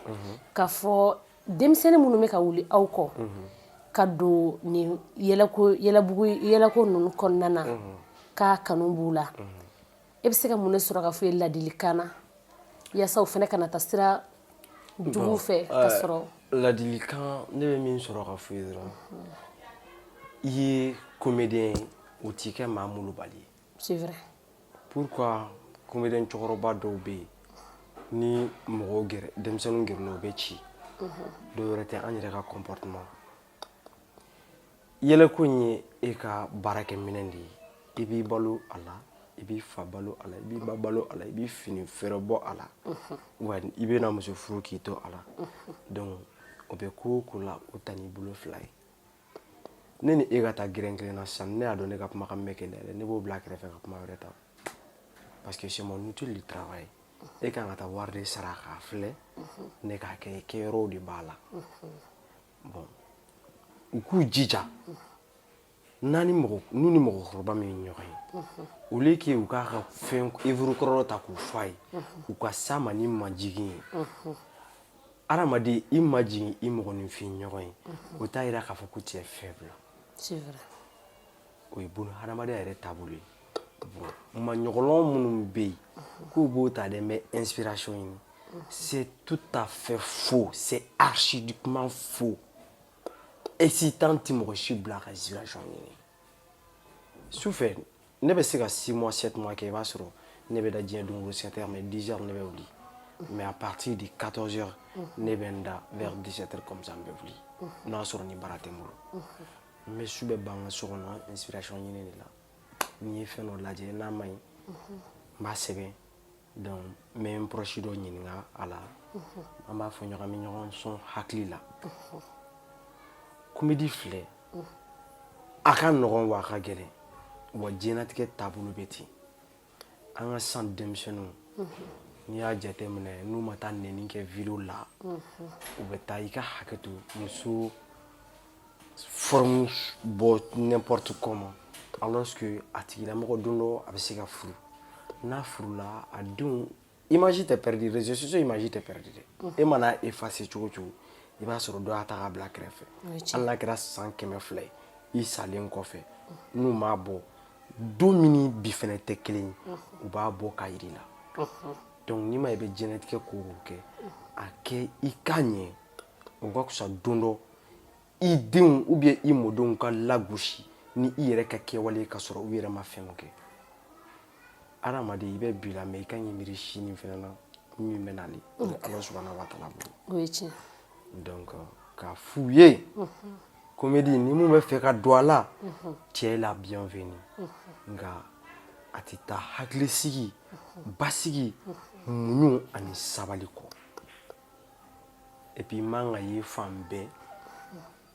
Speaker 1: k'a fɔ denmisɛnnin minnu bɛ ka wuli aw kɔ ka don nin yɛlɛko, yɛlɛbugu, yɛlɛko ninnu kɔnɔna na, k'a kanu b'u la, e bɛ se ka mun de sɔrɔ ka fɔ ye ladilikan na yaasa u fana kana taa sira jugu fɛ ka sɔrɔ?
Speaker 2: Ladilikan ne bɛ min sɔrɔ ka fɔ ye dɔrɔn, i ye comédien ye, o t'i kɛ maa molobali ye.
Speaker 1: C'est vrai.
Speaker 2: Pourquoi comédien cɛkɔrɔba dɔw bɛ yen, ni mɔgɔw gɛrɛ, denmisɛnninw gɛrɛla, u bɛ ci? Dɔw wɛrɛ tɛ, an yɛrɛ ka comportement. Yɛlɛko in ye e ka baarakɛminɛn de ye. I b'i balo a la, i b'i fa balo a la, i b'i ba balo a la, i b'i fini fɛrɛ bɔ a la, wa i bɛna muso furu k'i to a la. Donc o bɛ ko o ko la, o ta n'i bolo fila ye. Ne ni e ka taa gɛrɛn kelen na sisan, ne y'a dɔn ne ka kumakan bɛ kɛ dɛ, ne b'o bila kɛrɛfɛ ka kuma wɛrɛ ta parce que c'est mon outil de travail. E kan ka taa wari de sara k'a filɛ, ne k'a kɛ, kɛyɔrɔw de b'a la. Bon, u k'u jija n'a ni mɔgɔ, n'u ni mɔgɔkɔrɔba min ye ɲɔgɔn ye, au lieu que u k'a ka fɛn œuvre kɔrɔ ta k'u f'a ye, u ka s'a ma ni majigin ye. Hadamaden, i majigin i mɔgɔninfin ɲɔgɔn ye, o t'a yira k'a fɔ ko tu es faible.
Speaker 1: C'est vrai.
Speaker 2: O ye buna hadamadenya yɛrɛ taabolo ye. Bon, maɲɔgɔlɔn minnu bɛ yen k'u b'o ta dɛ, n bɛ inspiration ɲini, c'est tout à fait faux, c'est archidiquement faux. Excitant tɛ mɔgɔ si bila ka inspiration ɲini. Sufɛ, ne bɛ se ka 6 mois, 7 mois kɛ, i b'a sɔrɔ ne bɛ da diɲɛ don o don 7 heures, mais 10 heures ne bɛ wuli. Mais à partir de 14 heures ne bɛ n da, vers 17 heures comme ça n bɛ wuli, n'a sɔrɔ ni baara tɛ n bolo. N bɛ su bɛɛ ban n ka so kɔnɔ inspiration ɲini de la. N'i ye fɛn dɔ lajɛ n'a ma ɲi, n b'a sɛbɛn. Donc n bɛ n proche dɔ ɲininka a la, an b'a fɔ ɲɔgɔn, an bɛ ɲɔgɔn sɔn hakili la. Comédie filɛ, a ka nɔgɔn wa a ka gɛlɛn, wa diɲɛlatigɛ taabolo bɛ ten. An ka sisan denmisɛnninw N'i y'a jateminɛ, n'u ma taa nɛni kɛ vidéo la, u bɛ taa i ka hakɛ to, muso forme bɔ n'importe comment, alors que a tigilamɔgɔ don dɔ a bɛ se ka furu. N'a furula, a denw image tɛ perdu, réseaux sociaux image tɛ perdu dɛ. E mana effacer cogo o cogo, i b'a sɔrɔ dɔ y'a ta k'a bila kɛrɛfɛ. Hali n'a kɛra san 200 ye i salen kɔfɛ, n'u m'a bɔ don min ni bi fɛnɛ tɛ kelen ye, u b'a bɔ k'a yir'i la. Donc n'i ma i bɛ diɲɛlatigɛ ko o ko kɛ, a kɛ i ka ɲɛ, o ka fisa don dɔ i denw ou bien i mɔdenw ka lagosi ni i yɛrɛ ka kɛwale ye ka sɔrɔ u yɛrɛ ma fɛn min kɛ. Adamaden, i bɛ bi la, mais i ka ɲi miiri sini fɛnɛ na min bɛ nalen, o bɛ Ala subahana wa taala bolo.
Speaker 1: O ye tiɲɛ.
Speaker 2: Donc k'a f'u ye, comédie, ni mun bɛ fɛ ka don a la, tu es la bienvenue, nka a tɛ taa hakilisigi, basigi, muɲu ani sabali kɔ. Et puis i man ka ye fan bɛɛ,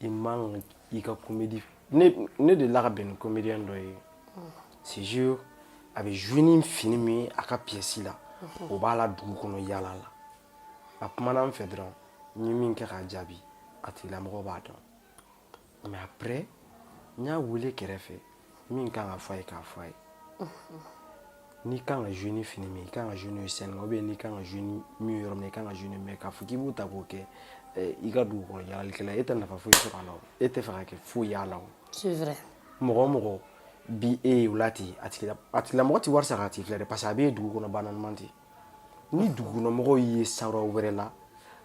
Speaker 2: i man ka i ka comédie. Ne delila ka bɛn ni comédien dɔ ye, c'est sûr, a bɛ jouer ni fini min ye a ka pièce la, o b'a la dugu kɔnɔ yaala la. A kumana n fɛ dɔrɔn, n ye min kɛ k'a jaabi, a tigilamɔgɔ b'a dɔn. Mais après, n y'a wele kɛrɛfɛ, min kan ka fɔ a ye, k'a fɔ a ye: n'i kan ka jouer ni fini min ye, i kan ka jouer n'o ye scène kan, ou bien n'i kan ka jouer ni min ye yɔrɔ min na, i kan ka jouer ni mais k'a fɔ k'i b'o ta k'o kɛ i ka dugu kɔnɔ yaalalikɛla, e tɛ nafa foyi sɔrɔ a la o, e tɛ fɛ ka kɛ foyi y'a la o.
Speaker 1: C'est vrai.
Speaker 2: Mɔgɔ o mɔgɔ bi e ye o la ten, a tigilamɔgɔ tɛ wari sara ka t'i filɛ dɛ, parce que a b'e dugu kɔnɔ banaman ten. Ni dugukɔnɔmɔgɔw y'i ye sawura wɛrɛ la,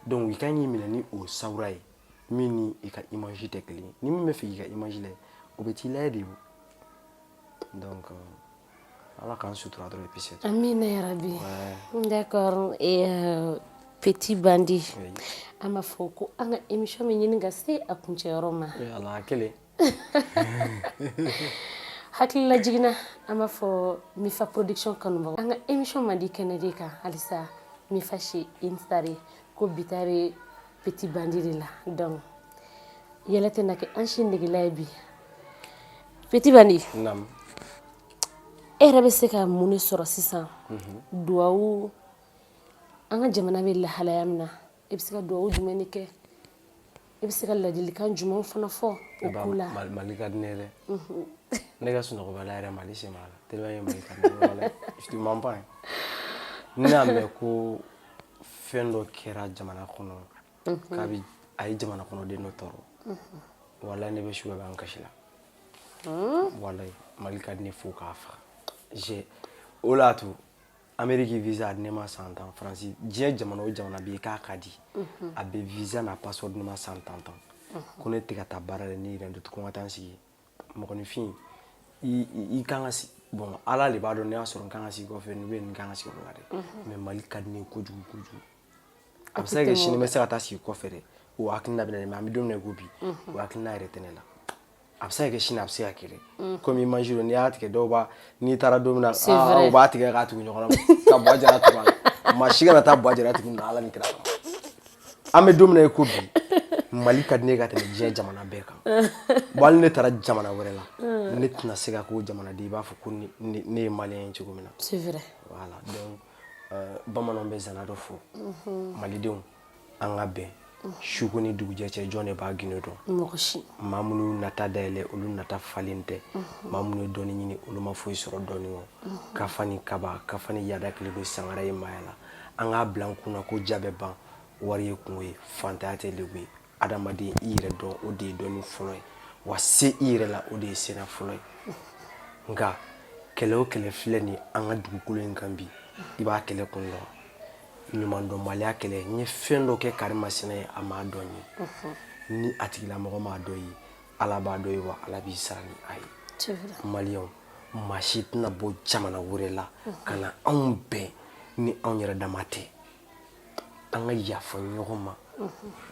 Speaker 2: donc i kan k'i minɛ ni o sawura ye min ni i ka image tɛ kelen ye. Ni min bɛ fɛ k'i ka image lajɛ, o bɛ t'i lajɛ de o. Donc Ala k'an sutura dɔrɔn et puis c'est tout.
Speaker 1: Amina ya Rabbi. D'accord. Et Petit Bandit,
Speaker 2: Oui.
Speaker 1: an b'a fɔ ko an ka émission bɛ ɲini ka se a kuncɛyɔrɔ ma.
Speaker 2: Eh, Ala a kelen.
Speaker 1: Hakilila jiginna, an b'a fɔ Mifa Production kanubagaw, an ka émission man di kɛnɛ de kan halisa, Mifa chez Instar, ko bi ta bɛ Petit Bandit de la. Donc yɛlɛ tɛna kɛ an si negela ye bi. Petit Bandit,
Speaker 2: Naam.
Speaker 1: e yɛrɛ bɛ se ka mun de sɔrɔ sisan? Duwawu, an ka jamana bɛ lahalaya min na, e bɛ se ka duwawu jumɛn de kɛ? E bɛ se ka ladilikan jumɛnw fana fɔ o ko la?
Speaker 2: Mali ka di ne ye dɛ. Ne ka sunɔgɔbaliya yɛrɛ, Mali sen b'a la tellement que Mali ka di ne ye. Walahi, je te mens pas, hein. Ne y'a mɛn ko fɛn dɔ kɛra jamana kɔnɔ k'a bɛ a ye jamana kɔnɔden dɔ tɔɔrɔ, walahi, ne bɛ su bɛɛ b'an kasi la. Walahi, Mali ka di ne fo k'a faga. J'ai o de y'a to Amérique visa a di ne ma san 10, Faransi, diɲɛ jamana o jamana bɛ yen k'a ka di, a bɛ visa n'a passeport di ne ma san 10 tan. Ko ne tɛ ka taa baara la, ne yɛrɛ ko n ka taa n sigi. Mɔgɔninfin, i kan ka si bon, Ala de b'a dɔn ne y'a sɔrɔ n kan ka sigi kɔfɛ ou bien n kan ka sigi yɔrɔ la dɛ. Mais Mali ka di ne ye kojugu kojugu. A bɛ se ka kɛ sini n bɛ se ka taa sigi kɔfɛ dɛ, o hakilina bɛ na ne, mais an bɛ don min na i ko bi, o hakilina yɛrɛ tɛ ne la. A bɛ se ka kɛ sini, a bɛ se ka kɛ dɛ. Komi image don, n'i y'a tigɛ, dɔw b'a, n'i taara don min na,
Speaker 1: C'est vrai.
Speaker 2: u b'a tigɛ k'a tugu ɲɔgɔn na ka Buwa Jara tugu a la. Maa si kana taa Buwa Jara tugu na Ala ni kira kama. An bɛ don min na i ko bi, Mali ka di ne ye ka tɛmɛ diɲɛ jamana bɛɛ kan. Bon, hali ne taara jamana wɛrɛ la, ne tɛna se ka k'o jamanaden i b'a fɔ ko ne ye malien ye cogo min na.
Speaker 1: C'est vrai.
Speaker 2: Voilà, donc bamananw bɛ zana dɔ fɔ: malidenw, an ka bɛn. Suko ni dugujɛ cɛ, jɔn de b'a gindo dɔn?
Speaker 1: Mɔgɔ si.
Speaker 2: Maa minnu nata dayɛlɛ, olu nata falen tɛ. Maa minnu ye dɔɔni ɲini, olu ma foyi sɔrɔ dɔɔni kɔ. Kafa ni kaba, kafa ni yaada kelen don sangara ye maaya la. An k'a bila an kunna ko ja bɛ ban, wari ye kungo ye, fantanya tɛ lebu ye. Adamaden, i yɛrɛ dɔn, o de ye dɔnni fɔlɔ ye. Wa se i yɛrɛ la, o de ye senna fɔlɔ ye. Nka kɛlɛ o kɛlɛ filɛ nin ye an ka dugukolo in kan bi, i b'a kɛlɛ kun dɔn: ɲumandɔnbaliya kɛlɛ. N ye fɛn dɔ kɛ karimasina ye, a m'a dɔn ye. Ni a tigilamɔgɔ m'a dɔn ye, Ala b'a dɔn ye, wa Ala b'i sara ni a ye.
Speaker 1: C'est vrai.
Speaker 2: Maliyɛnw, maa si tɛna bɔ jamana wɛrɛ la ka na anw bɛn ni anw yɛrɛ dama tɛ. An ka yafa ɲɔgɔn ma,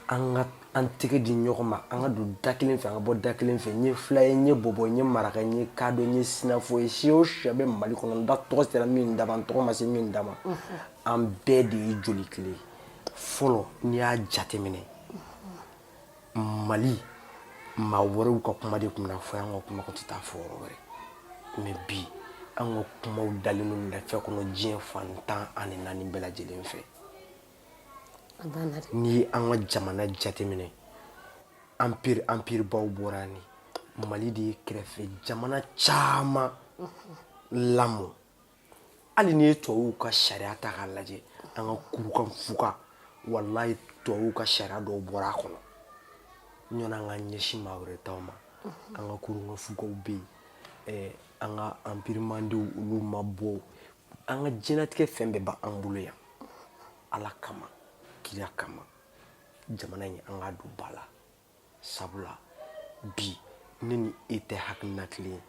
Speaker 2: an ka an tɛgɛ di ɲɔgɔn ma, an ka don da kelen fɛ, an ka bɔ da kelen fɛ. N ye fila ye, n ye bɔbɔ, n ye maraka, n ye kadɔ, n ye sinafɔ ye, si o siya bɛ Mali kɔnɔ, n da tɔgɔ sera min da ma, n tɔgɔ ma se min da ma, an bɛɛ de ye joli kelen ye. Fɔlɔ, n'i y'a jateminɛ, Mali maa wɛrɛw ka kuma de tun bɛna fɔ, an ka kuma tun tɛ taa fɔ yɔrɔ wɛrɛ. Mais bi An ka kumaw dalen don lɛfɛ kɔnɔ diɲɛ fan 14 bɛɛ lajɛlen fɛ. N'i ye an ka jamana jateminɛ, empire baw bɔra yan de. Mali de ye kɛrɛfɛ jamana caman lamɔ. Hali n'i ye tubabuw ka sariya ta k'a lajɛ, an ka kurukan fuga, walayi, tubabuw ka sariya dɔw bɔra a kɔnɔ. Ɲɔni an ka ɲɛsin maa wɛrɛ taw ma, an ka kurukan fugaw bɛ yen, an ka empire mandenw, olu ma bɔ. An ka diɲɛlatigɛ fɛn bɛɛ b'an bolo yan. Ala kama, kira kama, jamana in, an k'a don ba la, sabula bi ne ni e tɛ hakilina kelen ye,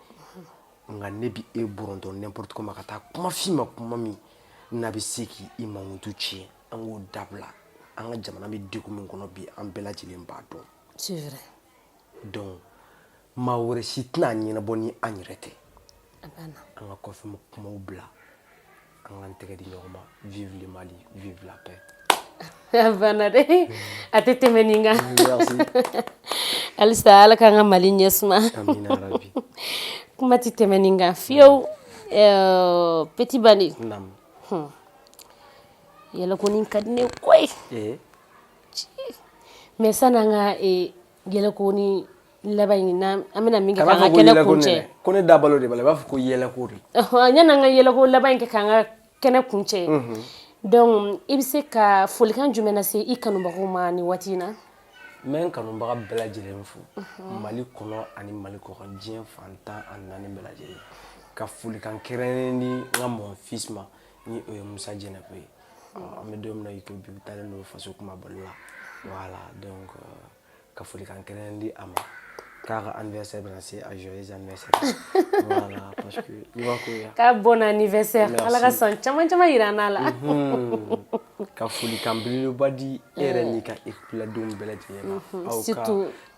Speaker 2: nka ne bi e bɔrɔntɔ n'importe comment ka taa kuma f'i ma, kuma min n'a bɛ se k'i mankutu tiɲɛ. An k'o dabila. An ka jamana bɛ degun min kɔnɔ bi, an bɛɛ lajɛlen b'a dɔn.
Speaker 1: C'est vrai.
Speaker 2: Donc maa wɛrɛ si tɛna ɲɛnabɔ ni an yɛrɛ tɛ. An ka kɔfɛ kumaw bila, an k'an tɛgɛ di ɲɔgɔn ma. Vive le Mali, vive la paix.
Speaker 1: A banna dɛ, a tɛ tɛmɛ nin kan.
Speaker 2: Merci.
Speaker 1: Halisa Ala k'an ka Mali ɲɛ suma.
Speaker 2: Amina rabi.
Speaker 1: Kuma tɛ tɛmɛ nin kan fiyewu. Petit Bandi.
Speaker 2: Naam.
Speaker 1: Yɛlɛko ka di ne koyi. Mais sanni an ka yɛlɛko ni laban in na, an bɛna min kɛ k'an ka kɛnɛ kuncɛ.
Speaker 2: Ko ne da balo de b'a la, i b'a fɔ ko yɛlɛko de.
Speaker 1: Yanni an ka yɛlɛko laban in kɛ k'an ka kɛnɛ kuncɛ, donc i bɛ se ka folikan jumɛn lase i kanubagaw ma nin waati in na?
Speaker 2: N bɛ n kanubaga bɛɛ lajɛlen fo, Mali kɔnɔ ani Mali kɔkan, diɲɛ fan 14 bɛɛ lajɛlen. Ka folikan kɛrɛnkɛrɛnnen di n ka mon fils ma, ni o ye Musa Jɛnɛko ye. An bɛ don min na i ko bi, u taalen don faso kumabali la. Voilà, donc ka folikan kɛrɛnkɛrɛnnen di a ma, k'a ka anniversaire bɛna se, a joyeux anniversaire. Voilà, parce que i b'a ko ya.
Speaker 1: K'a bon anniversaire. Ala ka san caman caman yira an n'a la.
Speaker 2: Ka folikan belebeleba di e yɛrɛ n'i ka équipe ladenw bɛɛ lajɛlen ma, aw ka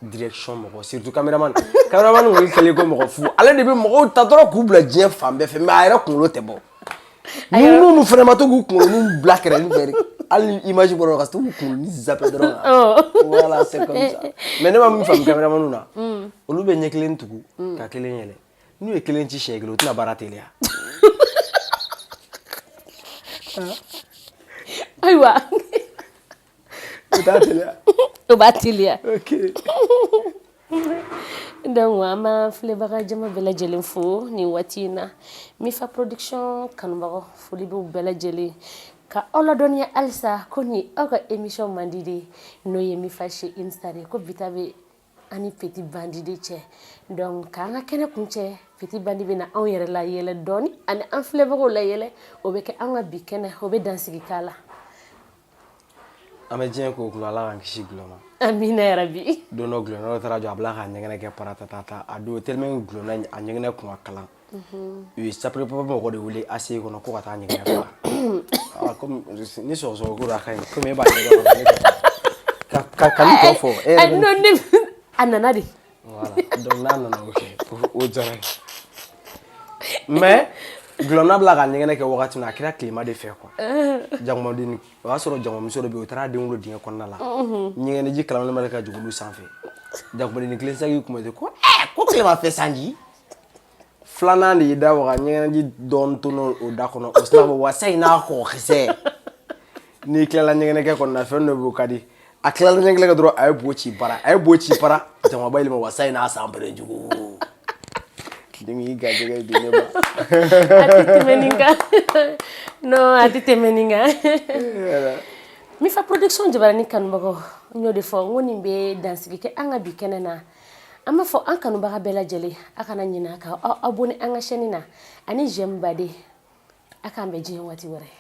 Speaker 2: direction mɔgɔ, surtout caméraman. Caméraman kɔni kɛlen ko mɔgɔ fu, ale de bɛ mɔgɔw ta dɔrɔn k'u bila diɲɛ fan bɛɛ fɛ, mais a yɛrɛ kunkolo tɛ bɔ. Ni minnu fana ma to k'u kunkolonin bila kɛrɛfɛ fɛ, hali ni image bɔra, ka to k'u kunkolonin zapper dɔrɔn. Voilà, c'est comme ça. Mais ne ma min faamu caméraman na, olu bɛ ɲɛ kelen tugu ka kelen yɛlɛ. N'u ye kelen ci siɲɛ kelen, u tɛna baara teliya.
Speaker 1: Ayiwa.
Speaker 2: U t'a teliya.
Speaker 1: O b'a teliya.
Speaker 2: Ok.
Speaker 1: Donc an b'an filɛbaga jama bɛɛ lajɛlen fo nin waati in na. Mifa Production kanubagaw, foli b'u bɛɛ lajɛlen, ka aw ladɔnniya halisa ko nin ye aw ka émission mandi de ye, n'o ye Mifa chez une star ye, ko bi ta bɛ ani Petit Bandi de cɛ. Donc k'an ka kɛnɛ kuncɛ, Petit Bandi bɛna anw yɛrɛ la yɛlɛ dɔɔni ani an filɛbagaw la yɛlɛ. O bɛ kɛ an ka bi kɛnɛ, o bɛ dansigi k'a la.
Speaker 2: An bɛ diɲɛ ko kulo, Ala k'an kisi gulɔ ma.
Speaker 1: Amina yarabi.
Speaker 2: Don dɔ, gulɔnna dɔ taara jɔ, a bila k'a ɲɛgɛnɛ kɛ paratatata. A don, tellement gulɔnna, a ɲɛgɛnɛ kun ka kalan, u ye sapeur pompier mɔgɔ de wele ACI kɔnɔ ko ka taa ɲɛgɛnɛ faga. Ah, comme ni sɔgɔsɔgɔ ko don, a ka ɲi, komi e b'a ɲɛgɛn kɔnɔ, ne tɛ ka nin tɔ fɔ e yɛrɛ.
Speaker 1: Non, ne a nana de.
Speaker 2: Voilà, donc n'a nana, o kɛ o diyara n ye. Mais gulɔnna bila ka ɲɛgɛnɛ kɛ wagati min na, a kɛra tilema de fɛ quoi. Jakumaden, o y'a sɔrɔ jakumamuso dɔ bɛ yen, o taara den wolo dingɛ kɔnɔna la. Ɲɛgɛnɛji kalanlen bɛ ka jigin olu sanfɛ. Jakumaden kelen sera k'i kunbɛ ten ko ɛɛ, ko tilema fɛ sanji. Filanan de y'i da waga, ɲɛgɛnɛji dɔɔni to o da kɔnɔ, o sina ko wasa in n'a kɔgɔkisɛ. N'i tilala ɲɛgɛnɛ kɛ kɔnɔna, fɛn dɔ bɛ yen, o ka di. A tilala ɲɛgɛnɛ kɛ dɔrɔn, a ye bo ci bara, a ye bo ci para, jamaba yɛlɛma wasa in n'a sanpɛrɛ jugu. Den y'i garijɛgɛ bi ne ba.
Speaker 1: A tɛ tɛmɛ nin kan, non, a tɛ tɛmɛ nin kan. Mifa Production jabarani kanubagaw, n y'o de fɔ n ko nin bɛ dansigi kɛ an ka bi kɛnɛ na. An b'a fɔ an kanubaga bɛɛ lajɛlen, a kana ɲinɛ ka aw abonné an ka chaîne na ani j'aime baden. A k'an bɛn diɲɛ waati wɛrɛ.